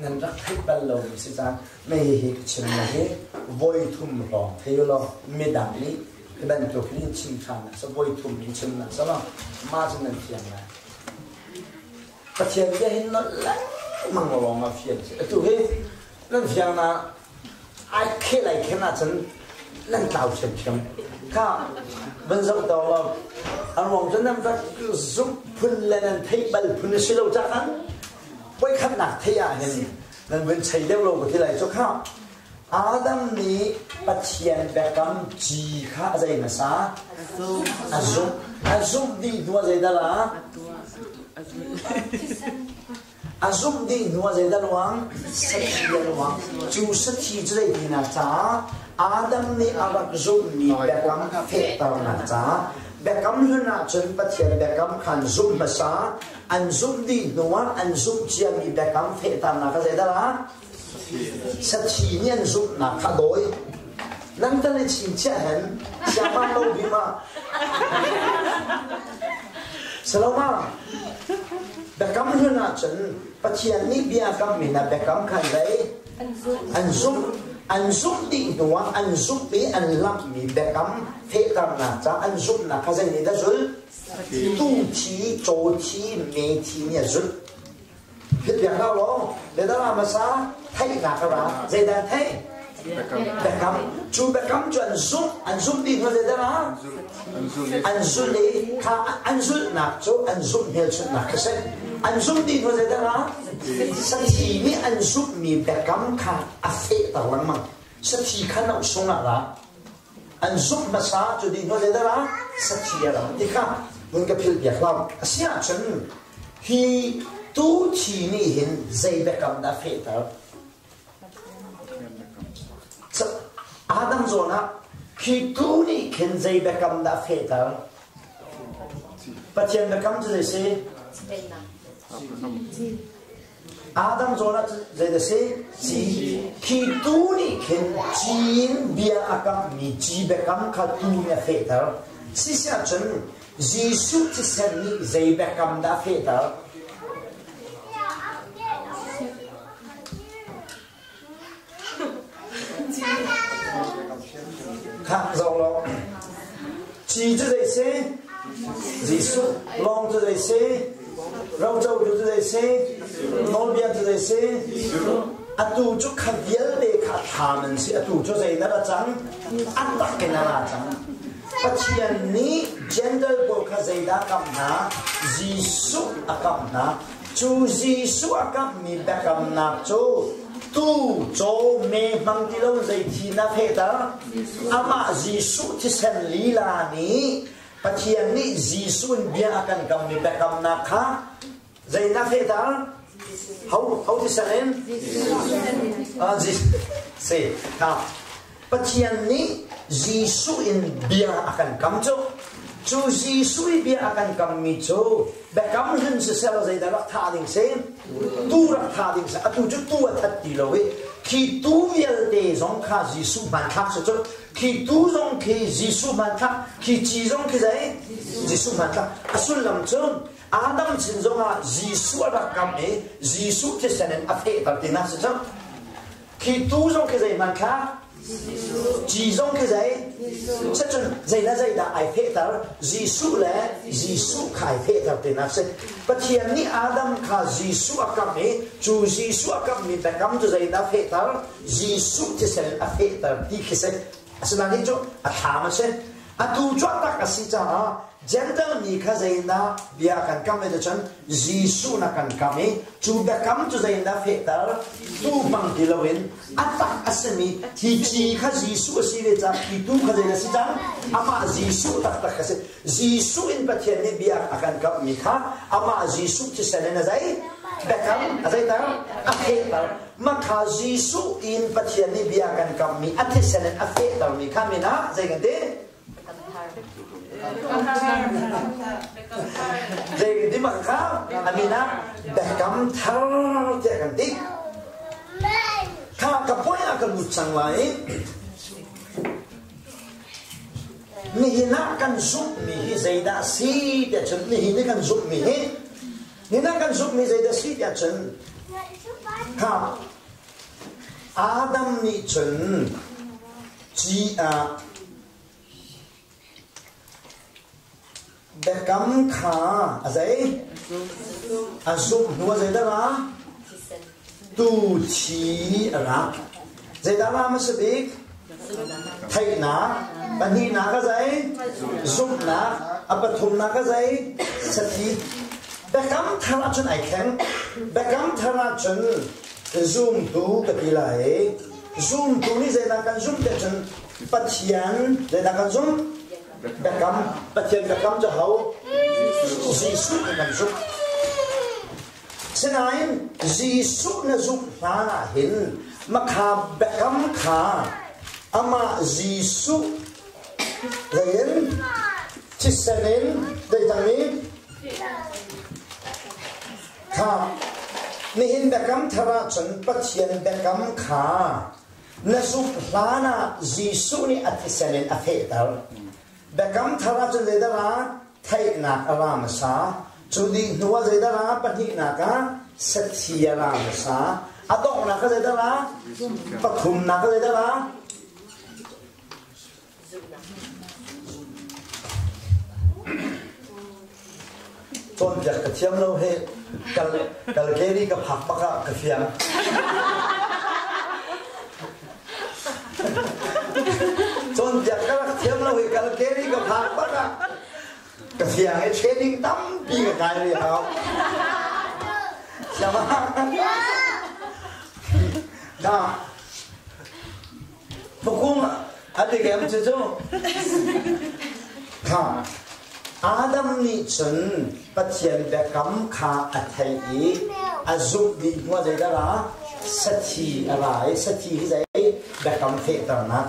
Nan rak theih bal lomi si cang. Mei hi ka chim na hi voi thum lawng thei law midang nih hi bantuk hin chim ṭhan na sa voi thum in chim na sa law mah cu nan fiang lai. Pathian bia hin nolh lengmang lawng a fian si. Atu hi nan fiang na ai khel ai khen ahcun nan tlau ṭhiamṭhiam. Kha van zoh to law a ruang cu nan rak zumh phun le nan theih bal phun a si lo cah khan voikhatnak theih ah hin nan vun chei deuh lo ka ti lai cu kha Adam nih Pathian biakam ci kha a zei hmasa a zumh a zumh dih hnu ah zeidah la a zumh dih hnu ah zeidah luang sathi a luang cu sathi cu zei tinak caah Adam nih a rak zumhmi biakam fehternak caah biakam hlun ahcun Pathian biakam khan zumh hmasa an zumh dih hnuah an zumh ciami biakam fehternak kha zeidah ah sathi nih an zumhnak kha dawi nan tal i chingchiah hen siangman lo bi ma Saloma biakam hlun ahcun Pathian nih bia kam min ah biakam khan zei an zumh an zumh dih hnuah an zumh i an lamhmi biakam fehternak ca an zumhnak kha zei nih dah zulh Tuu thi, caw thi, me thi nih a zulh. Philh hlah law, biadara hmasa theihnak a ra. Zeidah theih? Biakam. Cu biakam cu an zumh, an zumh dih hnu zeidah ra? An zulh i kha an zulhnak cu an zumh hmelchunhnak kha si. An zumh dih hnu zeidah ra? Sathi nih an zumhmi biakam kha a fehter lengmang. Sathi kha no sung ah ra. An zumh hmasa cu dih hnu zeidah ah sathi a ram ti kha vun ka philh piak lo. A si ahcun hi tu thi nih hin zei biakam dah fehter? Adam zawn ah khi tu nih khin zei biakam dah fehter? Pathian biakam cu zei si? Adam zawn ah zei dah si? Ci. Khi tuu nih khin ci in bia a kamhmi ci biakam kha tuu nih a fehter. Sisiahcun Jesuh thisen nih zei biakam dah a fehter? Khah zoh law. Ci cu zei si? Jesuh. Lawng cu zei si? Roco cu zei si? Nawlbia cu zei si? Atu cu kha vialte kha thlam an si. Atu cu zei na ra cang? An tak in a ra cang. Pathian nih Gentile pawl kha zeidah kamh hna? Jesuh a kamh hna. Cu Jesuh a kamhmi biakamnak cu tuu, caw, me hmang ti lo zei thi na fehter? Amah Jesuh thisen lila nih Pathian nih Jesuh in bia a kan kammi biakamnak kha zei na fehter? Ho ho thisen in? Si, kha Pathian nih Jesuh in bia a kan kam cu. Cu Jesuh i bia a kan kammi cu biakam hlun siseh law zeidah rak thah ding si? Tu rak thah ding si. Atu cu tu a that ti lo i khi tu vialte zong kha Jesuh hmanthlak si cu. Khi tu zong khi Jesuh hmanthlak, khi ci zong khi zei? Jesuh hmanthlak. A sullam cu Adam sin zongah Jesuh a rak kam i Jesuh thisen in a fehter tinak si cu. Khi tu zong khi zei hmanh kha Ci zong khi zei Cun zei le zei dah ai fehter Jesuh le Jesuh kha ai fehter tinak si Pathian nih Adam kha Jesuh a kam i cu Jesuh a kammi biakam cu zeidah fehter Jesuh thisen a fehter ti khi si asinain hi cu a thlam a si atu cu a tak a si caah Gentle mi kha zeidah bia kan kam i cun Jesuh na kan kam i cu biakam cu zeidah fehter tu hmang ti loin a tak a simi hi ci kha Jesuh a si ve cang hi tu kha zeidah si cang amah Jesuh taktak a si Jesuh in Pathian nih bia a kan kamhmi kha amah Jesuh thisen in a zei biakam a zeiter a fehter makha Jesuh in Pathian nih bia kan kamhmi a thisen in a fehtermi kha min ah zei kan ti Zei ti bang kha a min ah biakam thar tiah kan ti. Kha ka puai ah ka lut cang lai. Nihin ah kan zumhmi hi zeidah si tiah cun nihin i kan zumhmi hi nihin ah kan zumhmi zeidah si tiah cun Kha Adam nih cun ci ah biakam kha a zei? A zumh hnu ah zeidah ra? Tu thi a ra. Zeidah ra hmasa bik? Theihnak. Pahnihnak a zei? Zumhnak. A pathumnak a zei? Sathi. Biakam thar ahcun ai thleng. Biakam thar ahcun zumtu ka ti lai. Zumtu nih zeidah kan zumh ti ahcun Pathian zeidah kan zumh? Biakam. Pathian biakam cu ho? Jesuh kan kan zumh. Sinain Jesuh na zumh hlan ah hin makha biakam kha amah Jesuh leiin thisen in deidang in kha nihin biakam thar ahcun Pathian biakam kha na zumh hlan ah Jesuh nih a thisen in a fehter. Biakam thar ahcun zeidah ra? Theihnak a ra hmasa. Cu dih hnu ah zeidah ra? Pahnihnak ah sathi a ra hmasa. A donghnak ah zeidah ra? Pathumnak ah zeidah ra? Cawnpiak ka thiam lo he kal kalkeri ka phak bak ah ka fiang. Cawnpiak ka rak thiam lo hi kalkeri ka phak bak ah ka fiang i training tampi ka kai rih hau. Siama. Nah, Pukung a ti kem cu cu. Kha Adam nih cun Pathian biakam kha a theih i a zumh dih hnu ah zeidah ra? Sathi a ra i sathi hi zei? Biakam fehternak.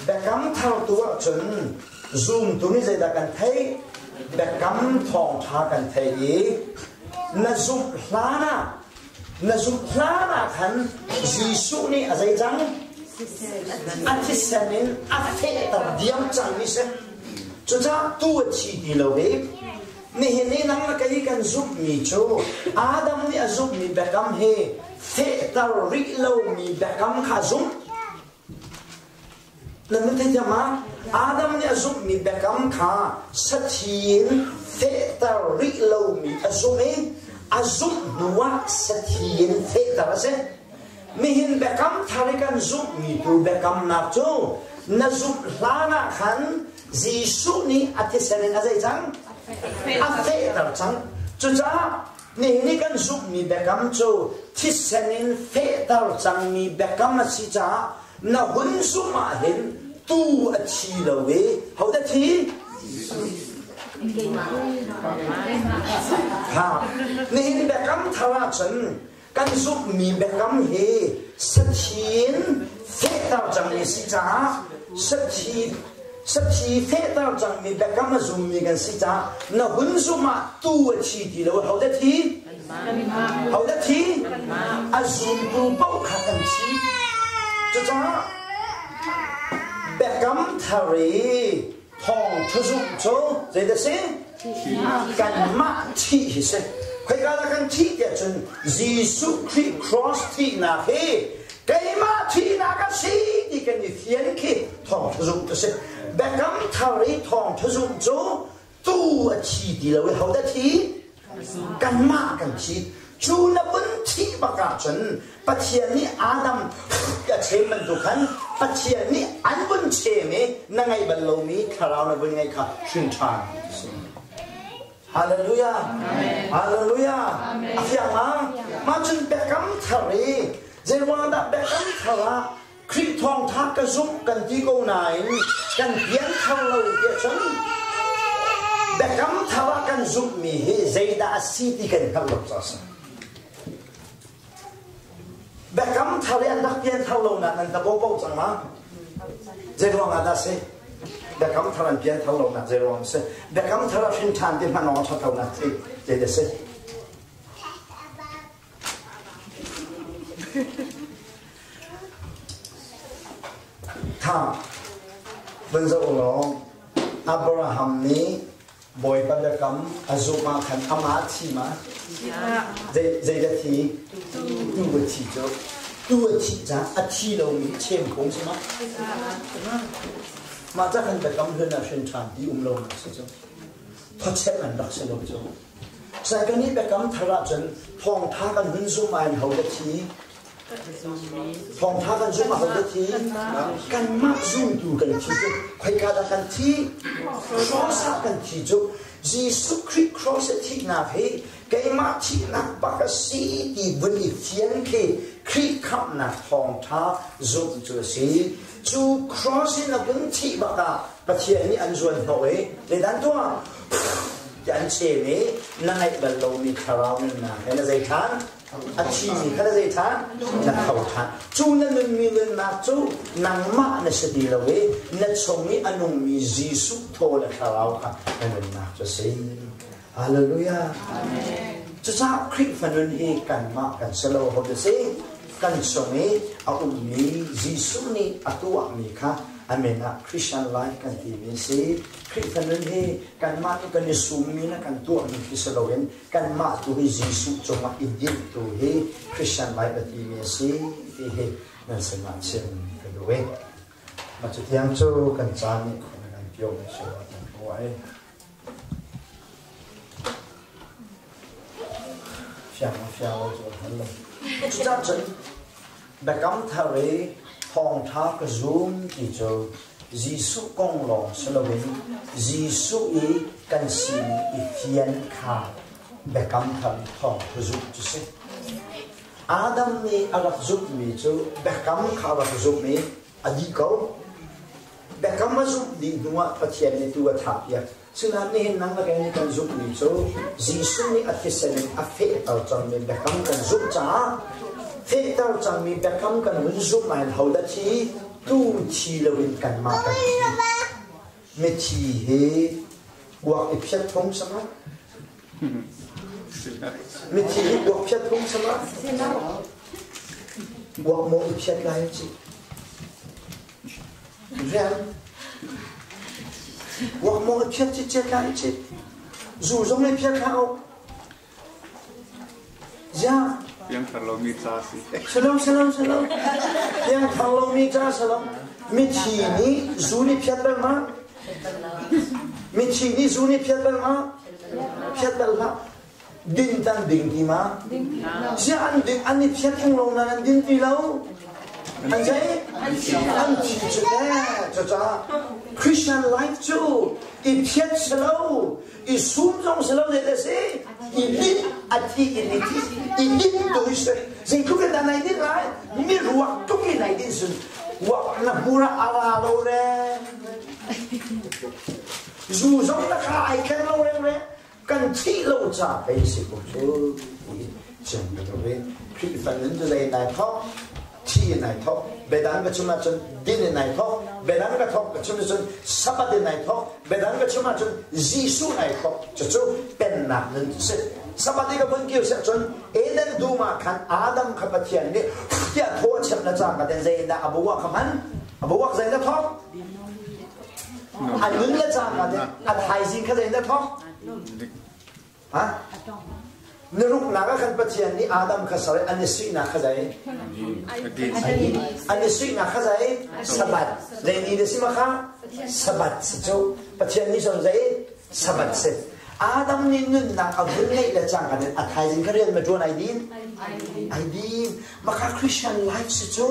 Biakam thar tu ahcun zumtu nih zeidah kan theih? Biakam thawngṭha kan theih i na zumh hlan ah Na zumh hlan ah khan Jesuh nih a zei cang? A thisen in a fehter diam cangmi si. Cucaah tu a thi ti lo i nihin i nang le kei kan zumhmi cu Adam nih a zumhmi biakam hi fehter rih lomi biakam kha zumh. Na nun theithiam ma? Adam nih a zumhmi biakam kha sathi in fehter rih lomi a zumh i a zumh hnuah sathi in fehter a si. Nihin biakam thar i kan zumhmi tu biakamnak cu na zumh hlan ah khan Jesuh nih a thisen in a zei cang? A fehter cang. Cucaah nihin i kan zumhmi biakam cu thisen in fehter cangmi biakam a si caah na hun zumh ahhin tu a thi lo i hodah thi? Ha, nihin biakam thar ahcun kan zumhmi biakam hi sathin fehter cangmi si caah sathi sathi fehter cangmi biakam a zummi kan si caah na hun zumh ah tu a thi ti lo hodah thi? Hodah thi? A zumtu paoh kha kan thi. Cucaah biakam thar i thawngṭha zumh cu zeidah si? Kanmah thih hi si. Khoika dah kan thih tiah cun Jesuh Khrih cross thihnak hi keimah thihnak a si ti kan i fian khi thawngṭha zumh cu si. Biakam thar i thawngṭha zumh cu tu a thi ti lo i hodah thi? Kanmah kan thi. Cu na vun thih bak ahcun Pathian nih Adam a chem bantuk khan Pathian nih an vun chem i na ngeih bal lomi thlarau na vun ngeih kha hrin ṭhan. Hallelujah. Hallelujah. A fiang ma? Mah cun biakam thar i zeiruang dah biakam thar ah Khrih thawngtha ka zumh kan ti ko nain kan pianthar lo tiah cun biakam thar ah kan zumhmi hi zeidah a si ti kan hngalh lo caah a si. Biakam thar i an rak pianthar lo nak nan ta popo cang ma? Zeiruang ah dah si? Biakam thar an pianthar lo nak zeiruang a si? Biakam thar ah hrin ṭhan ti hmanh awng a ṭhat lo nak si zeidah si? Tha, van zoh u law Abraham nih Bawipa biakam a zumh ah khan amah a thi ma? Zeidah thi? Tu a thi cu. Tu a thih caah a thi lomi chem phung si ma? Mah ca kan biakam hlun ah hrin ṭhan ti um lo nak si cu. Thawchep an rak si lo cu. Sai kan i biakam thar ahcun thawngtha kan hun zumh ah in ho dah thi? Thawngtha kan zumh ah ho thi? Kanmah zumtu kan thi cu khoika dah kan thi? Cross ah kan thi cu. Jesuh Khrih cross a thihnak hi keimah thihnak bak a si ti vun i fian khi Khrih khamhnak thawngtha zumh cu a si. Cu cross in a vun thih bak ah Pathian nih an zuan hnawh i zeidan tuah? Ti an chem i na ngaih bal lomi thlarau nunnak he na zei ṭhan? A thimi kha na zei ṭhan? Na tho ṭhan. Cu na nunmi nunnak cu nangmah na si ti lo i na chung i a nungmi Jesuh thaw le thlarau kha na nunnak cu a si. Hallelujah. Cucaah Khrihfa nun hi kanmah kan si lo ho si. Kan chung i a ummi Jesuh nih a tuahmi kha a min ah Christian life kan timi a si. Khrihfa nun hi kanmah nih kan i summi le kan tuahmi khi si loin kanmah tu hi Jesuh cungah i dinh tu hi Christian life a timi a si ti hi nan sinah chim ka duh i mah cu tiang cu kan caan nih na kan pio mi si kan ruah i fiang fiang lo cu hal lo. Cucah cun biakam thar i thawngṭha ka zum ti cu Jesuh kong lawng si loin Jesuh i kan sining i fian kha biakam thar thawng zumh cu si. Adam nih a rak zumhmi cu biakam kha a rak zumh i a dih ko. Biakam a zumh dih hnuah Pathian nih tu a thahpiak. Sinain nihin nang le kei nih kan zumhmi cu Jesuh nih a thisen in a fehter cangmi biakam kan zumh caah fehter cangmi biakam kan hun zumh ahhin hodah thi tu thi loin kanmah kan thi. Mithi hi uak i phiat phung sama? Mithi hi uak phiat phung sama? Uak maw i phiat lai ci? Rian Uak maw i phiat cicet lai ci? Zu zong i phiat hlah u. Ziah? Piangthar lomi ca si. Shalom, shalom, shalom. Piangthar lomi ca shalom. Mithi nih zu nih phiat bal ma? Mithi nih zu nih phiat bal ma? Phiat bal hlah. Din tan ding ti ma? Ziah an ding an i phiat tung lo nan an din ti lo? An zei? An thi cu te. Cucaah Christian life cu i phiat si lo, i sum zong si lo zei si i din a thi in i thi i din tu hi si zeitluk in dah nai din lai mi ruak tuk in nai din sun wak na hmur ah a ra lo re zu zong na kha ai khen lo reng re kan thih lo ca pei si ko cu chim ka duh i Khrihfa nun cu zei nai thawk thi in ai thawk biadang ka chim ahcun din in ai thawk biadang ka thawk ka chim ahcun Sabbath in ai thawk biadang ka chim ahcun Jesuh in ai thawk cucu pennak nun si Sabbath i ka vun kir siah cun Eden dum ah khan Adam kha Pathian nih tiah thaw a chep na cang ka ten zei in dah a buak kha hman a buak zei na thawk a nun le cang ka ten a thaizing kha zei na thawk Ha? Na ruknak ah khan Pathian nih Adam kha ser an i suihnak kha zei? An i suihnak kha zei? Sabbath. Zei ni na si ma kha? Sabbath si cu. Pathian nih cun zei? Sabbath si. Adam nih nunnak a vun ngeih le cang kan in a thaizing kha rian ma ṭuan ai din? Ai din. Maka Christian life si cu.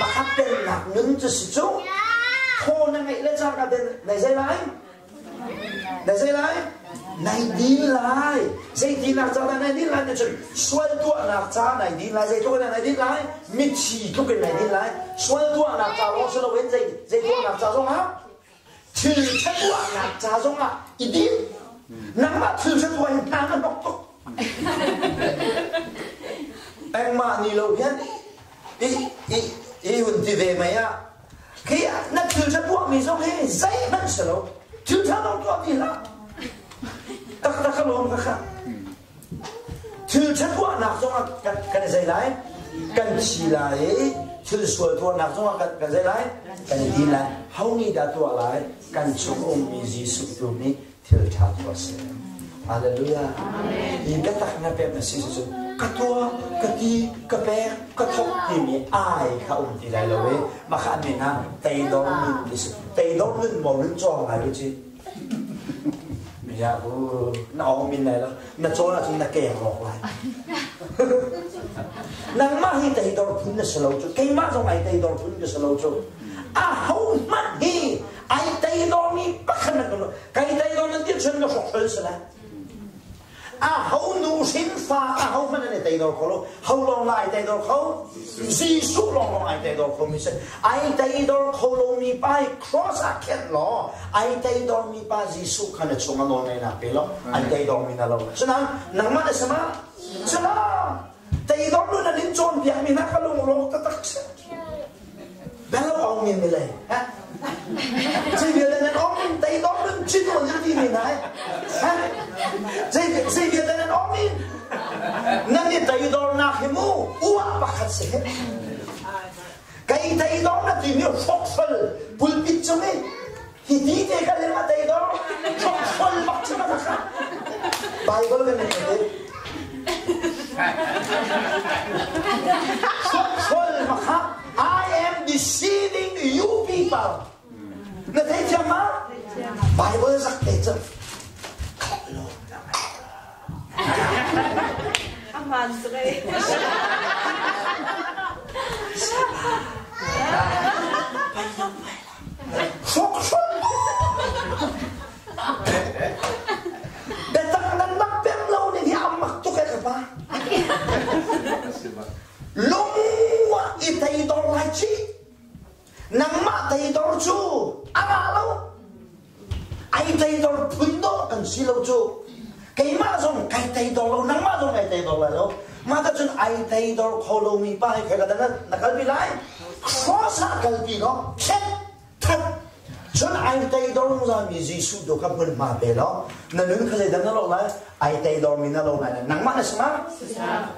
Maka pennak nun cu si cu. Thaw na ngeih le cang ka den nai zei lai? Na zei lai? Nai din lai. Zei tinak ca dah nai din lai? Cun sual tuahnak ca nai din lai. Zei tluk in nai din lai? Mithi tluk in nai din lai. Sual tuahnak ca lawng si loin zei zei tuahnak ca zongah thil ṭha tuahnak ca zongah i din. Nangmah thil ṭha tuah hin hna na hnok tuk. Engmah ni lo hian i i i hun ti ve mei ah Khi na thil ṭha tuahmi zong hi zeihmanh si lo. Thil ṭha lo tuah ti hlah. Taktak ka lawm ka kha. Thil ṭha tuahnak zong ah kan kan i zei lai? Kan thi lai i thil sual tuahnak zong ah kan kan zei lai? Kan i din lai. Ho nih dah tuah lai? Kan chung ummi Jesuh tu nih. Thil ṭha tu a si. Hallelujah. Hi biatak na pek na si cun ka tuah, ka ti, ka pek, ka thok timi ai kha um ti lai lo i mah kha an min ah teidor nun ti si. Teidor nun maw nun cawng lai lu ci. Ya bu na ong min lai lo. Na cawn ahcun na keng rawk lai. Nangmah hi teidor phun na si lo cu. Keimah zong ai teidor phun ka si lo cu. A ho hmanh hi ai teidormi pakhat nan um kai teidor nan ti cun na hrokhrol si lai. A ho nu hrin fa a ho hmanh an i teidor kho lo. Ho lawng la ai teidor kho? Jesuh lawng lawng ai teidor kho mi si. Ai teidor kho lomi pa hi cross ah khenh law ai teidor mi pa Jesuh kha na chung a nawl ngeinak pe law ai teidor mi na lo. Cunain nangmah na sama? Sala! Teidor nun an in cawnpiak mi hna kha lungrawk taktak si. Belo ong min mi le. Zei vialte nan ong teidor nun chin on ti mi hna. Zei zei vialte nan ong min. Nan i teidornak hi mu uah pakhat si. Kai teidor na ti mi hrokhrol pulpit cung i hi ti te ka lem a teidor hrokhrol bak cu na ka Bible kan i Hrokhrol makha I am deceiving you people. Na thei thiam ma? Bible zak te cu. Aman tuk ei. Hrokhrol. Biatak nan mak pem lo ning hi a mak tuk e ka pa. Lungwa i teidor lai ci. Nangmah teidor cu a ngah lo. Ai teidor phun dawh kan si lo cu. Keimah zong kai teidor lo, nangmah zong kai teidor lai lo. Mah ta cun ai teidor kho lomi pa hi khoi ka na kalpi lai? Cross ah kalpi lo, khet that cun ai teidor zungzalmi Jesuh tu kha hmunhma pe law na nun kha zeidah na lawh lai ai teidormi na lo lai nangmah na si ma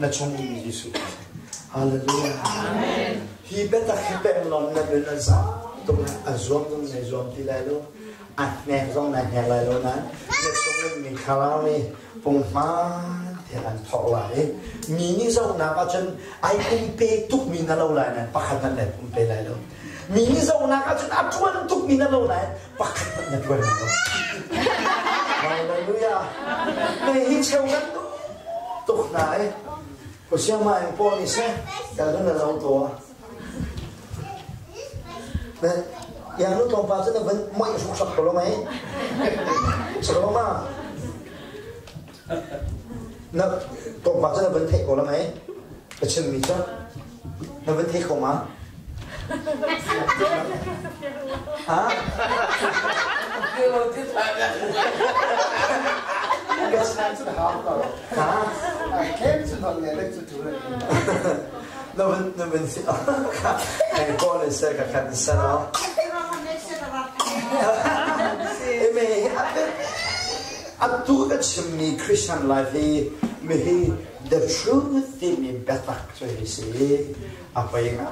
na chung ummi Jesuh Hallelujah hi biatak hi pek law na nun a za tuk lai a zuam zong na zuam ti lai lo a hnek zong na hnek lai lo nain na chung ummi thlarau nih punghman tiah an thawk lai i mi nih zohnak ahcun ai pumpe tukmi na lo lai nain pakhat hmanh na pumpe lai lo Mi nih zohnak ahcun a ṭuan tukmi na lo nain pakhat hmanh na ṭuan lo. Hallelujah. Mei hi cheu kan duh tuk hna i Hosea in pawl nih seh kan na lo to ah. Yang nu tlawmpal cu na van moih hruk ko lo mei. Saka ma. Na tlawmpal cu na van theih ko lo mei. Ka chimmi cu na van thei kho ma? Ha? Na van na van si Ai ko le se ka khan sa no. Eme atu ka chimmi Christian life hi mi hi the truth timi biatak cu hi si a poi nga.